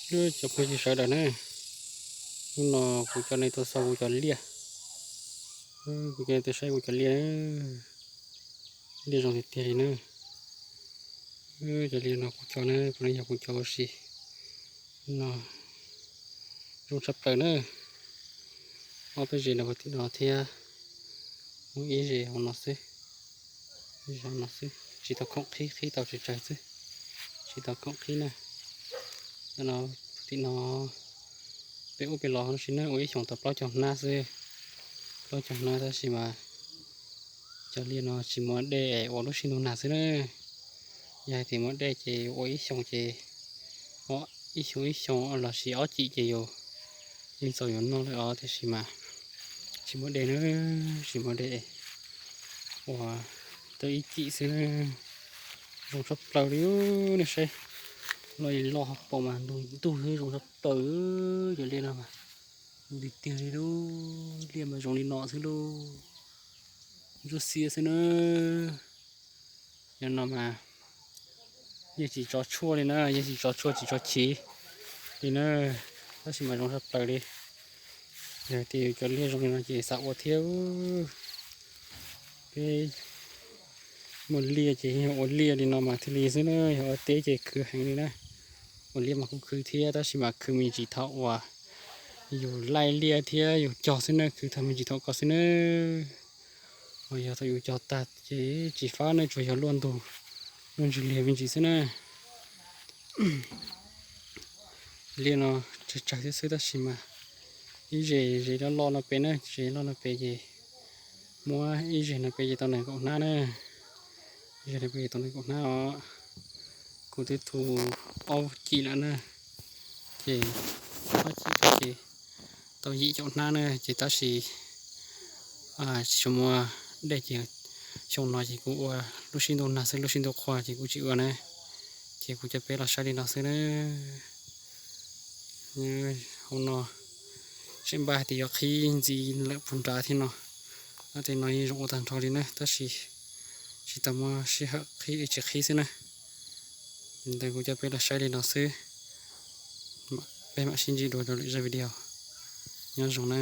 Cov phooj ywg sawv daws na, hnub no kuv coj nej tuaj xauj kuv cov liaj. Kuv coj nej tuaj saib kuv cov liaj, liaj zoo tiag tiag li na. Cov liaj no kuv cog na, puav leej yog kuv cog ua si no, zoo tshaj plaws na. Ob peb zes no puag tim no thiab, muaj ib zes hauv no xwb, ib zes hauv no xwb, tsis tau khoom qhib, qhib tau tsawg tsawg xwb, tsis tau khoom qhib na. Cov no tim no peb ub peb los no sim neej ua ib xyoos tau plaub caug hnab xwb, plaub caug hnab tab sis mas cov liaj no tsis muaj dej, ua lub sij ntuj nag xwb na. Yog hais tias muaj dej ces ua ib xyoos ces, ib xyoo ib xyoo los sis ob cim ces yus yeej txaus yuav noj lawm os, tiam sis mas tsis muaj dej na, tsis muaj dej, ua tau ib cim xwb na. Zoo tshaj plaws li, nej saib, loj li loj hauv paus mas ntug ntug xwb, zoo tshaj plaws. Cov liaj no mas zoo tiag tiag li lauj, liaj mas zoo li no xwb lauj, ntsuab xiab xwb na. Cov no mas yeej tsis tso tshuaj li na, yeej tsis tso tshuaj tsis tso chiv li na, tab sis mas zoo tshaj plaws li. Yog tias yus cov liaj zoo li no ces xav ua thiab. Peb muaj liaj ces yog ua liaj li no mas thiaj li xwb na, yog ua teb ces khwv heev li na. Ua liaj mas kuj khwv thiab tab sis mas khwv me ntsis thaum uas yus laij liaj thiab yus cog xwb na, khwv thaum me ntsis thaum ko xwb na. Ho yog thaum yus cog tag ces tsis fab na, tsuas yog luaj ntug, luaj ntsws liag me ntsis xwb na. Liaj no tsawg tsawg thiab xwb tab sis mas ib zes zes loj loj no pem na, zes loj no pem ces muab ib zes no pem ces tau nees nkaum hnab na. Ib zes no pem ces tau nees nkaum hnab os. Kuv twb tu ob cim lawm na, ces ob cim ces tau yim caum hnab na, ces tab sis tsis tshua muaj dej ces xyoo no ces kuv ua lub sij ntuj nag xwb, lub sij ntuj qhua ces kuv tsis ua na. Ces kuv coj peb los saib li no xwb na. Hauv no tseem npaj hais tias yuav qhib ntxiv lawm puag nrad thiab no. Tej no yeej zoo ua tag nrho li na, tab sis tsis tau muaj sij hawm qhib, tsis qhib xwb na. Ntawd kuv coj peb los saib li no xwb. Peb mam sib ntsib dua rau lwm zaj video. Nyob zoo na.